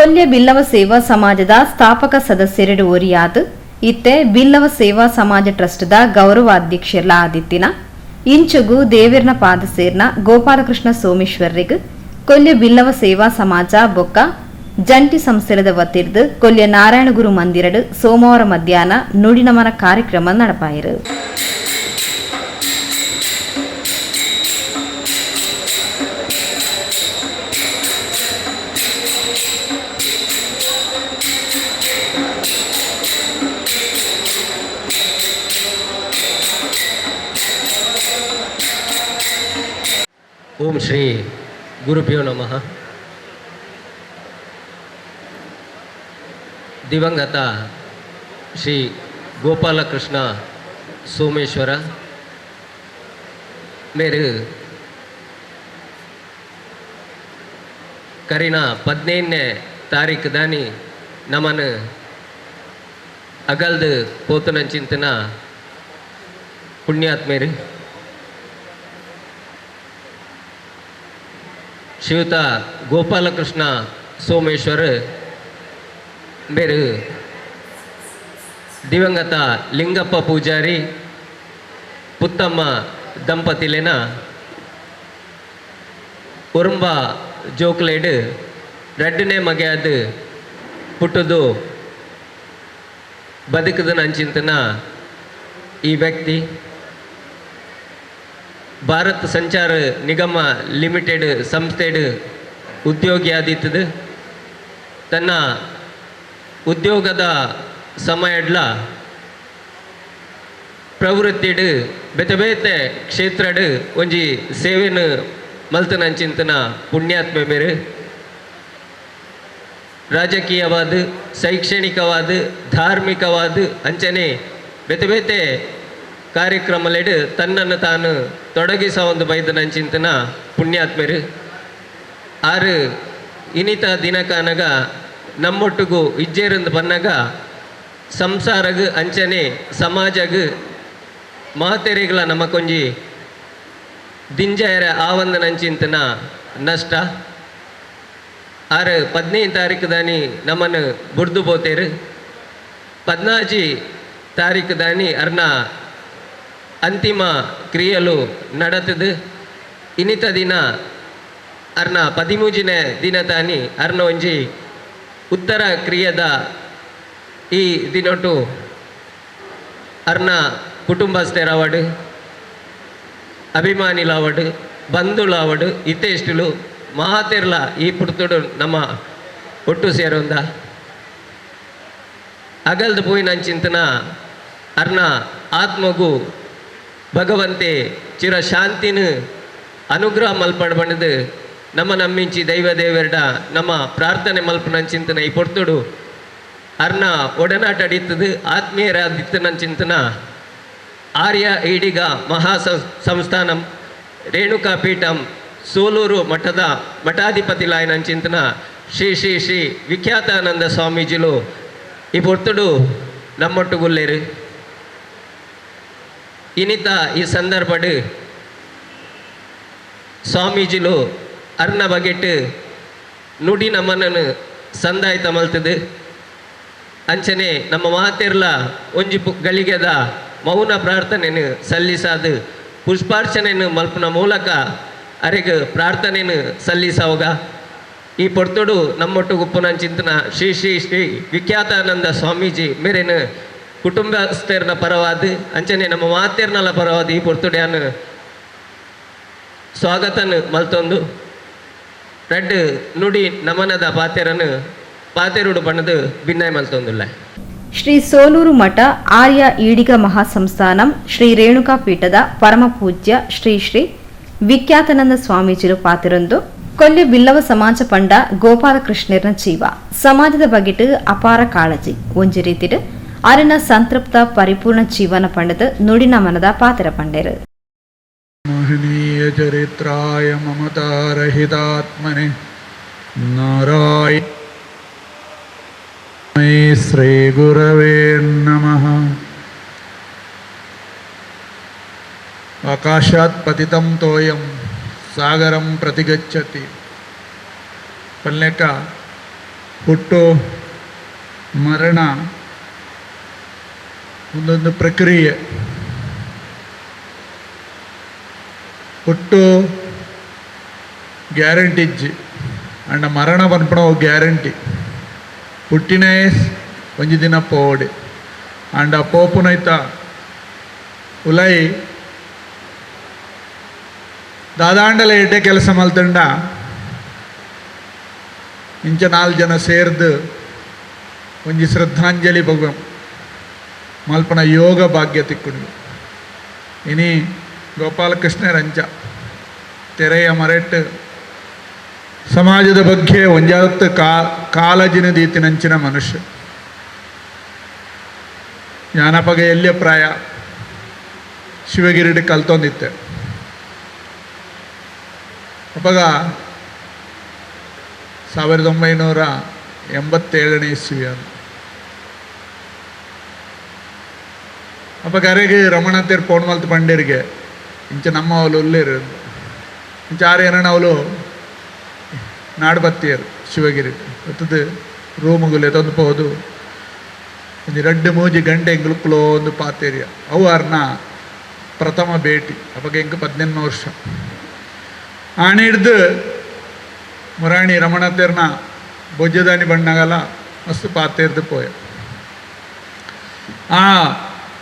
ಕೊಲ್ಯ ಬಿಲ್ಲವ ಸೇವಾ ಸಮಾಜದ ಸ್ಥಾಪಕ ಸದಸ್ಯರೆಡ್ ಒರಿಯಾದ್ ಇತ್ತೆ ಬಿಲ್ಲವ ಸೇವಾ ಸಮಾಜ ಟ್ರಸ್ಟ್ದ ಗೌರವಾಧ್ಯಕ್ಷೆರ್ಲ ಆದಿತ್ತಿನ ಇಂಚಗು ದೇವೆರ್ನ ಪಾದ ಸೇರ್ನ ಗೋಪಾಲಕೃಷ್ಣ ಸೋಮೇಶ್ವರರಿಗ್ ಕೊಲ್ಯ ಬಿಲ್ಲವ ಸೇವಾ ಸಮಾಜ ಬೊಕ್ಕ ಜಂಟಿ ಸಂಸ್ಥೆದ ವತಿರ್ದ್ ಕೊಲ್ಯ ನಾರಾಯಣಗುರು ಮಂದಿರಡ್ ಸೋಮವಾರ ಮಧ್ಯಾಹ್ನ ನುಡಿನಮನ ಕಾರ್ಯಕ್ರಮ ನಡಪಾಯಿರು. ಓಂ ಶ್ರೀ ಗುರುಭ್ಯೋ ನಮಃ. ದಿವಂಗತ ಶ್ರೀ ಗೋಪಾಲಕೃಷ್ಣ ಸೋಮೇಶ್ವರ ಮೇರು ಕರಿನ 15ನೇ ತಾರೀಕು ದಾನಿ ನಮನ್ ಅಗಲ್ದು ಪೋತುನಂಚಿಂತನ ಪುಣ್ಯಾತ್ಮೇರು. ಶ್ರೀಯುತ ಗೋಪಾಲಕೃಷ್ಣ ಸೋಮೇಶ್ವರ ಮೇರು ದಿವಂಗತ ಲಿಂಗಪ್ಪ ಪೂಜಾರಿ ಪುತ್ತಮ್ಮ ದಂಪತಿಲೆನ ಉರುಂಬ ಜೋಕ್ಲೇಡ್ ರಡ್ಡನೇ ಮಗೆಯಾದ ಪುಟ್ಟುದು ಬದುಕದ ಅಂಚಿಂತನ ಈ ವ್ಯಕ್ತಿ ಭಾರತ್ ಸಂಚಾರ ನಿಗಮ ಲಿಮಿಟೆಡ್ ಸಂಸ್ಥೆಡ್ ಉದ್ಯೋಗಿಯಾದಿತ್ತದು. ತನ್ನ ಉದ್ಯೋಗದ ಸಮಯಡ್ಲ ಪ್ರವೃತ್ತಿಡ್ ಬೇತೆ ಬೇತೆ ಕ್ಷೇತ್ರಡ್ ಒಂಜಿ ಸೇವೆನು ಮಲ್ತನಂಚಿಂತನ ಪುಣ್ಯಾತ್ಮೆ ಮೇರು. ರಾಜಕೀಯವಾದ, ಶೈಕ್ಷಣಿಕವಾದ, ಧಾರ್ಮಿಕವಾದ ಅಂಚನೆ ಬೇತೆ ಬೇತೆ ಕಾರ್ಯಕ್ರಮಲೆಡ್ ತನ್ನನ್ನು ತಾನು ತೊಡಗಿಸ ಒಂದು ಬೈದನಂಚಿಂತನ ಪುಣ್ಯಾತ್ಮೆರು. ಆರು ಇನಿತ ದಿನಕಾನಗ ನಮ್ಮೊಟ್ಟುಗು ಇಜ್ಜೇರಂದು ಬನ್ನಗ ಸಂಸಾರಗ್ ಅಂಚನೆ ಸಮಾಜಗ್ ಮಾತೆರೆಗಳ ನಮ್ಮ ಕೊಂಜಿ ದಿಂಜಯರ ಆವಂದನಂಚಿಂತನ ನಷ್ಟ. ಆರು 15 ತಾರೀಕು ದಾನಿ ನಮ್ಮನ್ನು ಬುಡ್ದು ಬೋತೇರು. 14 ತಾರೀಕು ದಾನಿ ಅರ್ನ ಅಂತಿಮ ಕ್ರಿಯೆಲು ನಡತದು. ಇನ್ನಿತ ದಿನ ಅರ್ನ 13ನೇ ದಿನ ತಾನಿ ಅರ್ನ ಒಂಜಿ ಉತ್ತರ ಕ್ರಿಯೆದ ಈ ದಿನೊಟು ಅರ್ನ ಕುಟುಂಬಸ್ಥರಾವಡು, ಅಭಿಮಾನಿಲಾವಡು, ಬಂಧುಲಾವಡು, ಇತ್ತೆಷ್ಟುಲು ಮಹಾತೆರ್ಲ ಈ ಪುರ್ತುಡು ನಮ್ಮ ಒಟ್ಟು ಸೇರೊಂದ ಅಗಲ್ದು ಪೋಯಿನಂಚಿಂತನ ಅರ್ನ ಆತ್ಮಗು ಭಗವಂತೆ ಚಿರ ಶಾಂತಿನ ಅನುಗ್ರಹ ಮಲ್ಪಡಬಂಡದು ನಮ್ಮ ನಮ್ಮಿಂಚಿ ದೈವ ದೇವರ್ಡ ನಮ್ಮ ಪ್ರಾರ್ಥನೆ ಮಲ್ಪನಂಚಿಂತನ ಈ ಪೊರ್ತುಡು ಅರ್ನ ಒಡನಾಟ ಅಡಿತದು ಆತ್ಮೀಯರಾದಿತ್ತನಂಚಿಂತನ ಆರ್ಯ ಈಡಿಗ ಮಹಾ ಸಂಸ್ಥಾನಂ ರೇಣುಕಾ ಪೀಠಂ ಸೋಲೂರು ಮಠದ ಮಠಾಧಿಪತಿ ಲಾಯನಂಚಿಂತನ ಶ್ರೀ ಶ್ರೀ ಶ್ರೀ ವಿಖ್ಯಾತಾನಂದ ಸ್ವಾಮೀಜಿಲು ಈ ಪೊರ್ತುಡು ನಮ್ಮೊಟ್ಟುಗುಲ್ಲೇರು. ಇನಿತ ಈ ಸಂದರ್ಭಡ್ ಸ್ವಾಮೀಜಿಲು ಅರ್ನ ಬಗೆಟ್ ನುಡಿ ನಮ್ಮನನ್ನು ಸಂದಾಯ್ತ ಮಲ್ತದು. ಅಂಚನೆ ನಮ್ಮ ಮಾತೆರ್ಲ ಒಂಜಿ ಗಳಿಗೆದ ಮೌನ ಪ್ರಾರ್ಥನೆಯನ್ನು ಸಲ್ಲಿಸಾದು ಪುಷ್ಪಾರ್ಚನೆಯನ್ನು ಮಲ್ಪನ ಮೂಲಕ ಅರೆಗ್ ಪ್ರಾರ್ಥನೆಯನ್ನು ಸಲ್ಲಿಸೋಗ ಈ ಪೊರ್ತುಡು ನಮ್ಮೊಟ್ಟು ಗುಪ್ಪುನಂಚಿಂತನ ಶ್ರೀ ಶ್ರೀ ಶ್ರೀ ವಿಖ್ಯಾತಾನಂದ ಸ್ವಾಮೀಜಿ ಮೇರೇನು ಕುಟುಂಬಸ್ಥರ್ನ ಪರವಾದ ಅಂಚನೆ ನಮ್ಮ ಮಾತೆರ್ನಲ ಪರವಾದ ಈ ಪೊರ್ತುಡ್ಯಾನು ಸ್ವಾಗತನ ಮಲ್ತೊಂದು ರಡ್ಡು ನುಡಿ ನಮನದ ಪಾತೆರನು ಪಾತೆರುಡು ಬಣ್ಣದು ಭಿನ್ನಾಯ ಮಲ್ತೊಂದುಲ್ಲ. ಶ್ರೀ ಸೋಲೂರು ಮಠ ಆರ್ಯ ಈಡಿಗ ಮಹಾಸಂಸ್ಥಾನಂ ಶ್ರೀ ರೇಣುಕಾ ಪೀಠದ ಪರಮಪೂಜ್ಯ ಶ್ರೀ ಶ್ರೀ ವಿಖ್ಯಾತಾನಂದ ಸ್ವಾಮೀಜಿಲು ಪಾತಿರೊಂದು ಕೊಲ್ಯ ಬಿಲ್ಲವ ಸಮಾಜ ಪಂಡ ಗೋಪಾಲಕೃಷ್ಣರ್ನ ಜೀವ, ಸಮಾಜದ ಬಗೆಟ್ ಅಪಾರ ಕಾಳಜಿ, ಒಂಜಿ ರೀತಿಡ್ ಅರನ ಸಂತೃಪ್ತ ಪರಿಪೂರ್ಣ ಜೀವನ ಪಂಡದ ನುಡಿನ ಮನದ ಪಾತ್ರ ಪಂಡೇರು. ಮಹನೀಯ ಚರಿತ್ರಾಯ ಮಮತಾರಹಿತಾತ್ಮನೆ ನಾರಾಯಣ ಶ್ರೀ ಗುರವೇ ನಮಃ. ಆಕಾಶಾತ್ ಪತಿತಂ ತೋಯಂ ಸಾಗರಂ ಪ್ರತಿಗಚ್ಚತಿ ಪಲ್ಲೆಕ. ಹುಟ್ಟು ಮರಣ ಒಂದೊಂದು ಪ್ರಕ್ರಿಯೆ. ಹುಟ್ಟು ಗ್ಯಾರಂಟಿ ಇಜ್ಜಿ ಅಂಡ ಮರಣ ಪನ್ಪುನ ಗ್ಯಾರಂಟಿ. ಹುಟ್ಟಿನೇ ಒಂಜಿ ದಿನ ಪೋವಡೆ ಅಂಡ ಪೋಪುನೈತ ಉಲೈ ದಾದಾಂಡಲ ಎಡ್ಡೆ ಕೆಲಸ ಮಲ್ತಂಡ ಇಂಚ ನಾಲ್ ಜನ ಸೇರ್ದು ಒಂಜಿ ಶ್ರದ್ಧಾಂಜಲಿ ಭಗವ ಮಲ್ಪನ ಯೋಗ ಭಾಗ್ಯ ತಿಕ್ಕುಂಡು. ಇನಿ ಗೋಪಾಲಕೃಷ್ಣ ರಂಚ ತೆರೆಯ ಮರೆಟ್ ಸಮಾಜದ ಬಗ್ಗೆ ಒಂಜಾತ್ ಕಾಲಜಿನ ದೀತಿನಂಚಿನ ಮನುಷ್ಯ. ಜ್ಞಾನಪಗ ಎಲ್ಲಿಯ ಪ್ರಾಯ ಶಿವಗಿರಿಡ್ ಕಲ್ತೊಂದಿತ್ತೆ. ಅಪಗ 1987ನೇ ಇಸ್ವಿ. ಅಪಗ ಅರೆಗೆ ರಮಣ ತೇರ್ ಫೋನ್ ಮಲ್ತು ಪಂಡೇರಿಗೆ ಇಂಚ ನಮ್ಮ ಅವಳು ಉಲ್ಲೇರು ಇಂಚ ಆರು ಏನಣ್ಣ ಅವಳು ನಾಡ್ಬತ್ತಿಯರು ಶಿವಗಿರಿ ಬತ್ತದು ರೂಮುಗುಲೆ ತಂದು ಪೋದು ಒಂಜಿ ರಡ್ಡು ಮೂಜಿ ಗಂಟೆ ಎಂಗ್ಲು ಕ್ಲೋಂದು ಪಾತೇರಿಯ. ಅವು ಆರ್ನ ಪ್ರಥಮ ಭೇಟಿ. ಅಪಗ ಎಂಕ್ 18 ವರ್ಷ. ಆಣೆ ಹಿಡ್ದು ಮುರಾಣಿ ರಮಣ ತೇರ್ನ ಬೊಜ್ಜದಾನಿ ಬಣ್ಣಗಲ ಮಸ್ತ್ ಪಾತೇರ್ದು ಪೋಯ. ಆ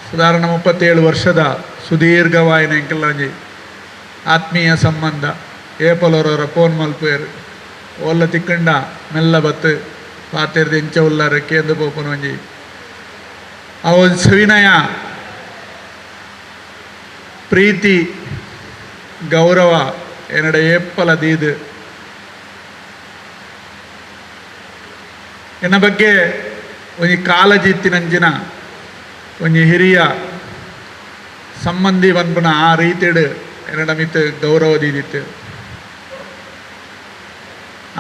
ಸಾಧಾರಣ 37 ವರ್ಷದ ಸುದೀರ್ಘವಾಯಿನ ಎಂಕಲ್ನ ಒಂಜಿ ಆತ್ಮೀಯ ಸಂಬಂಧ. ಏಪಲೋರವರ ಫೋನ್ ಮಲ್ಪುವೆರ್ ಓಲ್ಲ ತಿಕ್ಕಂಡ ಮೆಲ್ಲ ಬತ್ತು ಪಾತೆರ್ದು ಎಂಚ ಉಲ್ಲಾರ ಕೇಂದ್ರ ಪೋಪುನ ಒಂಜಿ ಆ ಒಂಜಿ ಸವಿನಯ ಪ್ರೀತಿ ಗೌರವ ಎನ್ನಡ ಏಪ್ಪಲ ದೀದು ಎನ್ನ ಬಗ್ಗೆ ಒಂಜಿ ಕಾಲಜಿತ್ತಿನಂಚಿನ ಒಂಜಿ ಹಿರಿಯ ಸಂಬಂಧಿ ಪನ್ಪುನ ಆ ರೀತಿಡ್ ಎನ್ನಡ ಮಿತ್ ಗೌರವ ದೀದಿತ್ತು.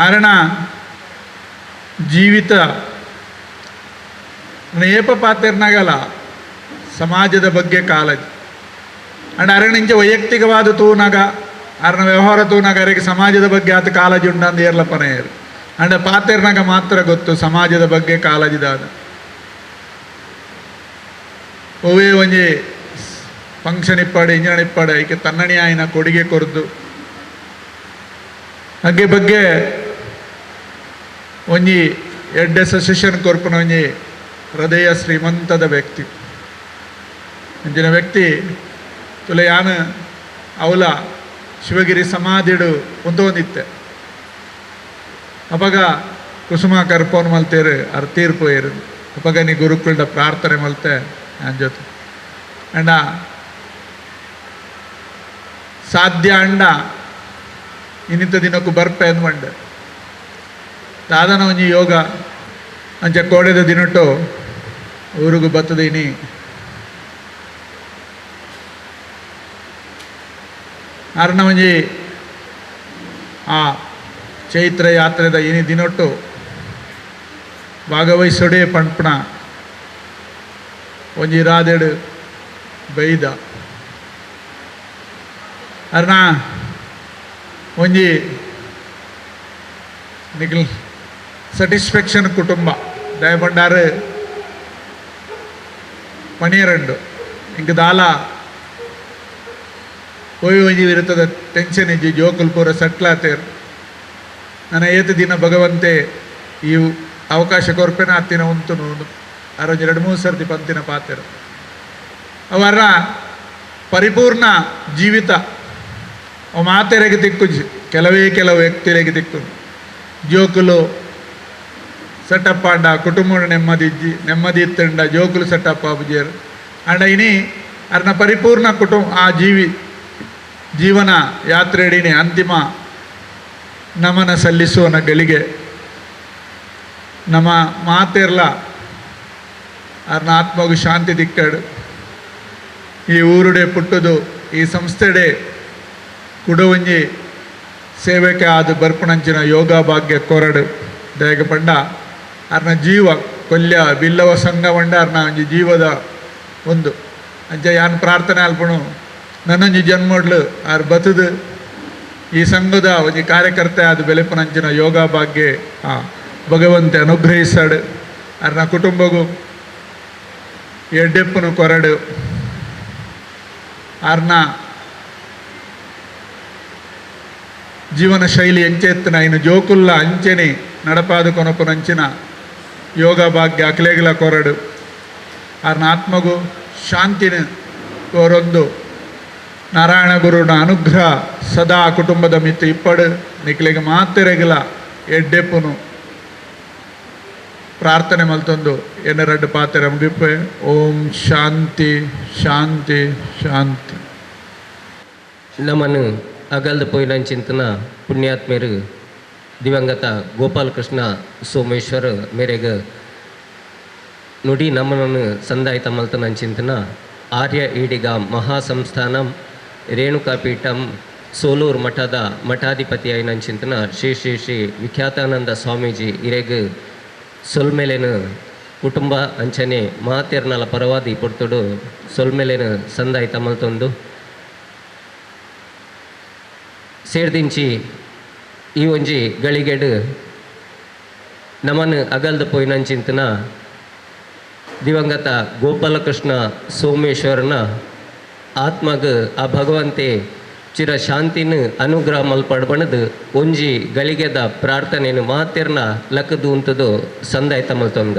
ಆರಣ ಜೀವಿತ ಏಪ ಪಾತೆರ್ನಾಗಲ ಸಮಾಜದ ಬಗ್ಗೆ ಕಾಳಜಿ ಅಂಡ್ ಅರಣ ಇಂಚ ವೈಯಕ್ತಿಕವಾದ ತೂನಾಗ ಅರಣ ವ್ಯವಹಾರ ತೂನಾಗ ಅರೆಗೆ ಸಮಾಜದ ಬಗ್ಗೆ ಆತ ಕಾಳಜಿ ಉಂಡಂದು ಏರ್ಲಪ್ಪನೇರು. ಅಂಡ ಪಾತೆರ್ನಾಗ ಮಾತ್ರ ಗೊತ್ತು ಸಮಾಜದ ಬಗ್ಗೆ ಕಾಳಜಿದಾದ. ಒವೇ ಒಂಜಿ ಫಂಕ್ಷನ್ ಇಪ್ಪಾಡು ಇಂಜನ್ ಇಪ್ಪಾಡು ಐಕೆ ತನ್ನಣಿ ಆಯಿನ ಕೊಡುಗೆ ಕೊರ್ದು ಹಾಗೆ ಬಗ್ಗೆ ಒಂಜಿ ಎಡ್ಡೆ ಸಜೆಷನ್ ಕೊರ್ಪುನ ಒಂಜಿ ಹೃದಯ ಶ್ರೀಮಂತದ ವ್ಯಕ್ತಿ. ಅಂಚಿನ ವ್ಯಕ್ತಿ ತುಲೆ ಯಾನ್ ಅವಲ ಶಿವಗಿರಿ ಸಮಾಧಿಡು ಉಂತೊಂದಿತ್ತೆ. ಅಪಗ ಕುಸುಮಾಕರ್ ಫೋನ್ ಮಲ್ತೇರು ಅರ್ ತೀರ್ಪೋಯರು. ಅಪಗ ನೀ ಗುರುಕುಲ್ಡ ಪ್ರಾರ್ಥನೆ ಮಲ್ತೆ ನನ್ನ ಜೊತೆ ಅಂಡ ಸಾಧ್ಯ ಅಂಡ ಇನ್ನಿತ ದಿನಕ್ಕೂ ಬರ್ಪೆ ಅಂದ್ಮಂಡೆ ದಾದನ ಒಂಜಿ ಯೋಗ ಅಂಚ ಕೋಡೆದ ದಿನಟ್ಟು ಊರುಗು ಬತ್ತದ ಇನಿ ಅರ್ನ ಒಂಜಿ ಆ ಚೈತ್ರ ಯಾತ್ರೆದ ಇನಿ ದಿನೊಟ್ಟು ಭಾಗವಹಿಸೊಡೆ ಪಂಪಣ ಒಂಜಿ ಇರಾದೆಡು ಬೈದ ಅರ್ನ ಒಂಜಿ ನಿಖಿಲ್ ಸ್ಯಾಟಿಸ್ಫ್ಯಾಕ್ಷನ್ ಕುಟುಂಬ ದಯಪಂಡಾರು ಪಣಿಯರಂಡು ಇಂಕ ದಾಲ ಓಯ್ ಒಂಜಿ ಇರುತ್ತದ ಟೆನ್ಷನ್ ಇಜ್ಜಿ ಜೋಕುಲ್ ಪೂರ ಸಟ್ಲಾತೇರ್. ನನ್ನ ಏತು ದಿನ ಭಗವಂತೆ ಈ ಅವಕಾಶ ಕೊರ್ಪೆನ ಅತ್ತಿನ ಉಂತು ಅರೊಂಜಿ ಎರಡು ಮೂರು ಸರ್ತಿ ಪಂತಿನ ಪಾತೆರು. ಅವರ ಪರಿಪೂರ್ಣ ಜೀವಿತ ಅವು ಮಾತೆರೆಗೆ ತಿಕ್ಕುಜಿ ಕೆಲವೇ ಕೆಲವು ವ್ಯಕ್ತಿರೆಗೆ ತಿಕ್ಕು. ಜೋಕುಲು ಸೆಟಪ್ ಆಂಡ ಕುಟುಂಬ ನೆಮ್ಮದಿ ಇಜ್ಜಿ ನೆಮ್ಮದಿ ಇತ್ತಂಡ ಜೋಕುಲು ಸೆಟಪ್ ಆಪುಜೆರ್. ಆಂಡ ಇನಿ ಅರ್ನ ಪರಿಪೂರ್ಣ ಕುಟುಂಬ ಆ ಜೀವನ ಯಾತ್ರೆಡಿನಿ ಅಂತಿಮ ನಮನ ಸಲ್ಲಿಸುವನ ಗಳಿಗೆ ನಮ್ಮ ಮಾತೆರ್ಲ ಅರ್ನ ಆತ್ಮಗು ಶಾಂತಿ ದಿಕ್ಕಡು. ಈ ಊರುಡೆ ಪುಟ್ಟುದು ಈ ಸಂಸ್ಥೆಡೆ ಕುಡವಂಜಿ ಸೇವೆಗೆ ಆದ ಬರ್ಪುಣಂಚಿನ ಯೋಗ ಭಾಗ್ಯ ಕೊರಡು ದಯಗ ಪಂಡ ಅರ್ನ ಜೀವ ಕೊಲ್ಯ ಬಿಲ್ಲವ ಸಂಘ ಪಂಡ ಅರ್ನ ಒಂಜಿ ಜೀವದ ಒಂದು ಅಂಚ ಯಾನ್ ಪ್ರಾರ್ಥನೆ ಅಲ್ಪಣು ನನ್ನೊಂಜಿ ಜನ್ಮಡ್ಲು ಆರ್ ಬತ್ತದು ಈ ಸಂಘದ ಒಂಜಿ ಕಾರ್ಯಕರ್ತೆ ಆದ ಬೆಲೆಪುನಂಚಿನ ಯೋಗ ಭಾಗ್ಯ ಆ ಭಗವಂತೆ ಅನುಗ್ರಹಿಸಾಡು ಅರ್ನ ಕುಟುಂಬಗೂ ಎಡ್ಡೆಪ್ಪನು ಕೊರಡು ಅರ್ನ ಜೀವನ ಶೈಲಿ ಎಂಚೆತ್ತನ ಇನ್ನು ಜೋಕುಲ್ಲ ಅಂಚೆನೆ ನಡಪಾದ ಕೊನಪುನಂಚಿನ ಯೋಗ ಭಾಗ್ಯ ಅಕ್ಲೇಗಲ ಕೊರಡು ಅರ್ನ ಆತ್ಮಗೂ ಶಾಂತಿನ ಕೋರೊಂದು ನಾರಾಯಣ ಗುರುನ ಅನುಗ್ರಹ ಸದಾ ಕುಟುಂಬದ ಮಿತ್ತು ಇಪ್ಪಡು ನಿಕ್ಲೆಗೆ ಮಾತೆರೆಗಲ ಎಡ್ಡೆಪ್ಪುನು ಪ್ರಾರ್ಥನೆ ಮಲ್ತೊಂದು ಎನ್ನ ಪಾತ್ರೆ ಮುಗಿಪೆ. ಓಂ ಶಾಂತಿ ಶಾಂತಿ ಶಾಂತಿ. ನಮನ್ ಅಗಲ್ದ ಪೋಯಿನಂಚಿಂತನ ಪುಣ್ಯಾತ್ಮೇರು ದಿವಂಗತ ಗೋಪಾಲಕೃಷ್ಣ ಸೋಮೇಶ್ವರ ಮೇರೆಗ್ ನುಡಿ ನಮನನ್ನು ಸಂದಾಯಿತ ಮಲ್ತನಂಚಿಂತನ ಆರ್ಯ ಈಡಿಗ ಮಹಾಸಂಸ್ಥಾನಂ ರೇಣುಕಾಪೀಠಂ ಸೋಲೂರು ಮಠದ ಮಠಾಧಿಪತಿ ಆಯಿನಂಚಿಂತನ ಶ್ರೀ ಶ್ರೀ ಶ್ರೀ ವಿಖ್ಯಾತಾನಂದ ಸ್ವಾಮೀಜಿ ಇರೆಗ್ ಸೊಲ್ಮೆಲೆನು ಕುಟುಂಬ ಅಂಚನೆ ಮಾತೆರ್ನಲ ಪರವಾದಿ ಪೊರ್ತುಡು ಸೊಲ್ಮೆಲೆನು ಸಂದಾಯಿತ ಮಲ್ತೊಂದು ಸೇರ್ದಿಂಚಿ ಈ ಒಂಜಿ ಗಳಿಗೆಡು ನಮನ್ ಅಗಲ್ದ ಪೋಯಿನಂಚಿಂತನ ದಿವಂಗತ ಗೋಪಾಲಕೃಷ್ಣ ಸೋಮೇಶ್ವರನ ಆತ್ಮಗ್ ಆ ಭಗವಂತೆ ಚಿರ ಶಾಂತಿನ ಅನುಗ್ರಹ ಮಲ್ಪಡ್ಬಣದು ಒಂಜಿ ಗಳಿಗೆದ ಪ್ರಾರ್ಥನೆಯನ್ನು ಮಾತೆರ್ನ ಲಕ್ಕದು ಉಂತದು ಸಂದಾಯ್ತ ಮಲ್ತೊಂದ.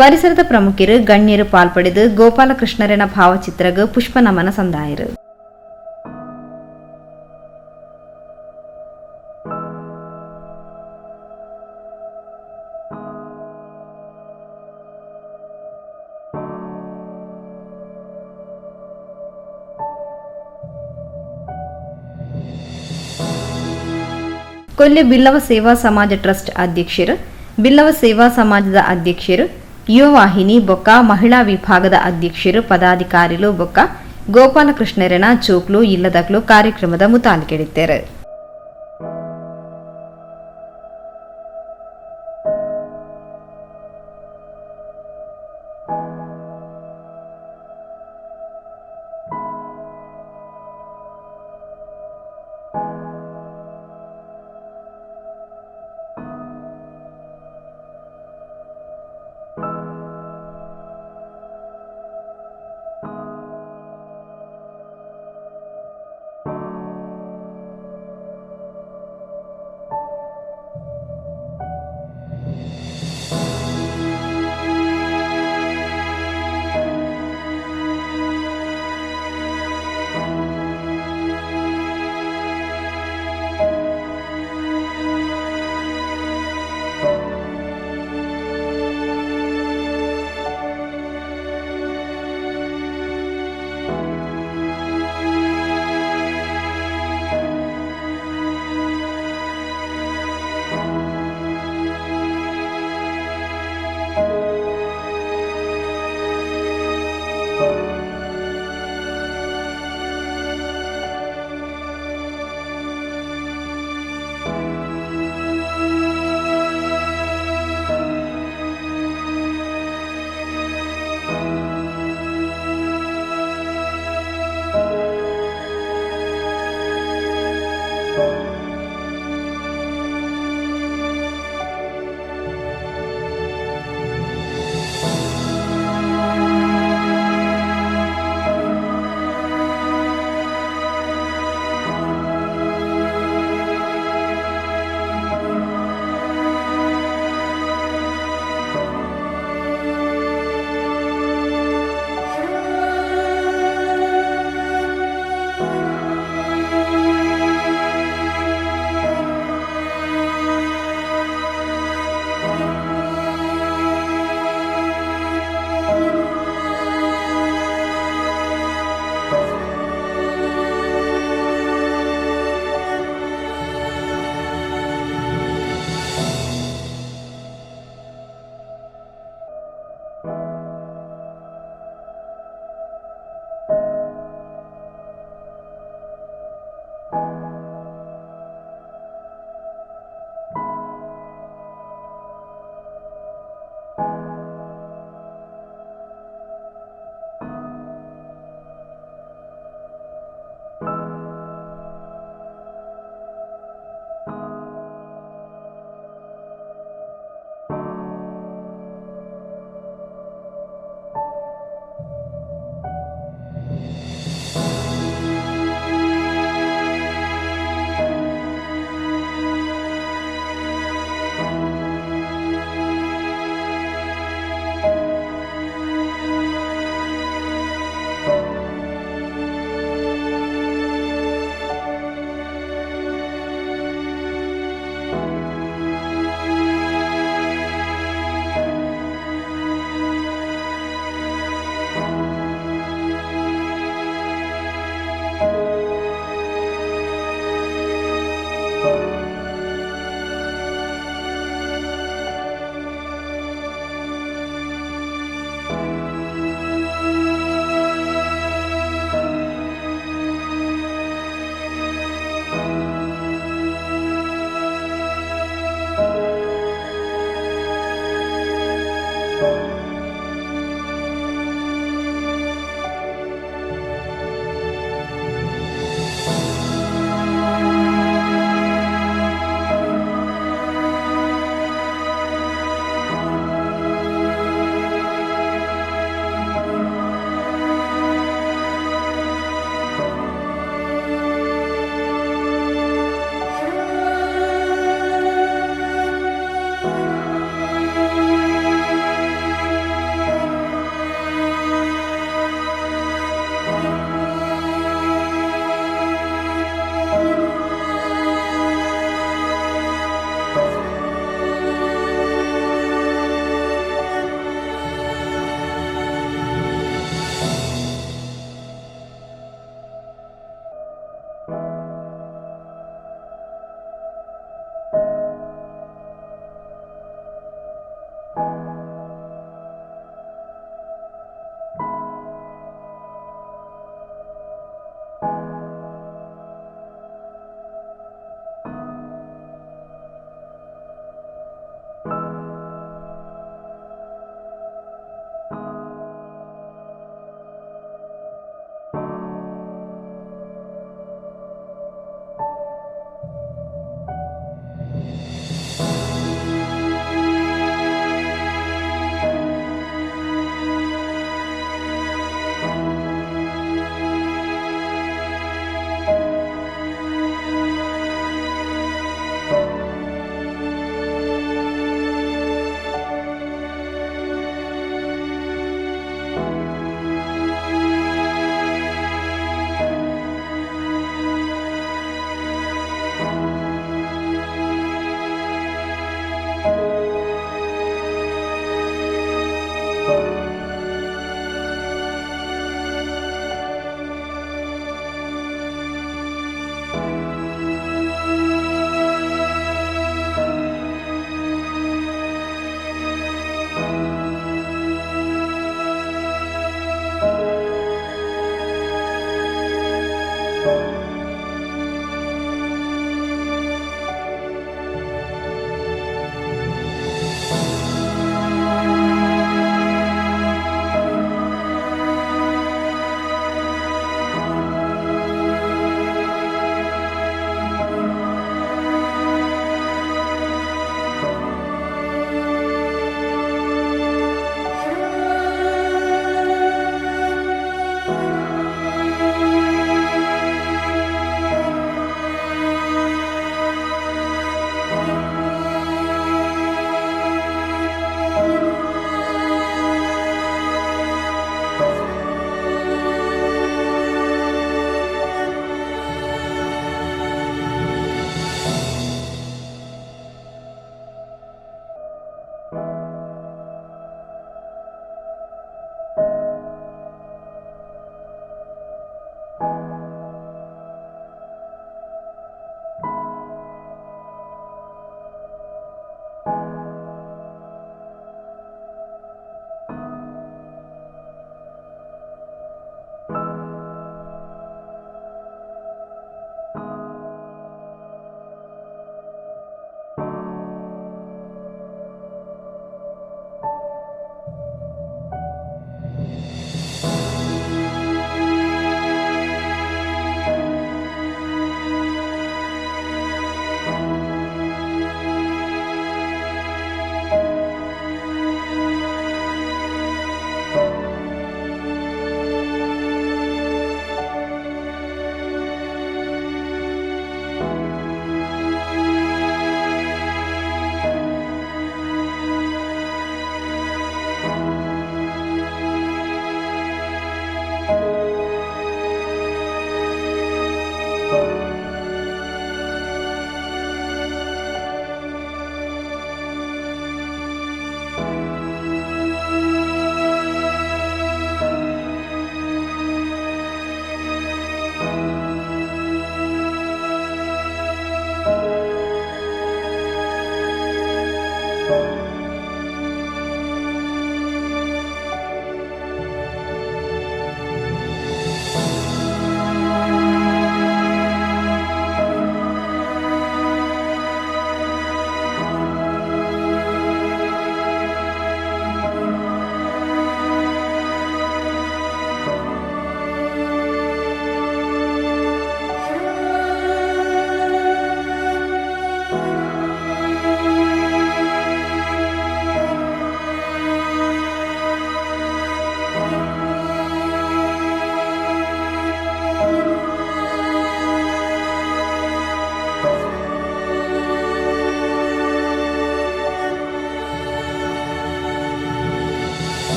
ಪರಿಸರದ ಪ್ರಮುಖರು ಗಣ್ಯರು ಪಾಲ್ಪಡೆದು ಗೋಪಾಲಕೃಷ್ಣರನ ಭಾವಚಿತ್ರಗ್ ಪುಷ್ಪ ನಮನ ಸಂದಾಯರು. ಕೊಲ್ಯ ಬಿಲ್ಲವ ಸೇವಾ ಸಮಾಜ ಟ್ರಸ್ಟ್ ಅಧ್ಯಕ್ಷರು, ಬಿಲ್ಲವ ಸೇವಾ ಸಮಾಜದ ಅಧ್ಯಕ್ಷರು, ಯುವವಾಹಿನಿ ಬೊಕ್ಕ ಮಹಿಳಾ ವಿಭಾಗದ ಅಧ್ಯಕ್ಷರು, ಪದಾಧಿಕಾರಿಲು ಬೊಕ್ಕ ಗೋಪಾಲಕೃಷ್ಣರನ ಚೋಕ್ಲು ಇಲ್ಲದಕ್ಲು ಕಾರ್ಯಕ್ರಮದ ಮುತಾಲಿಕೆಡಿದ್ದಾರೆ.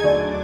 You.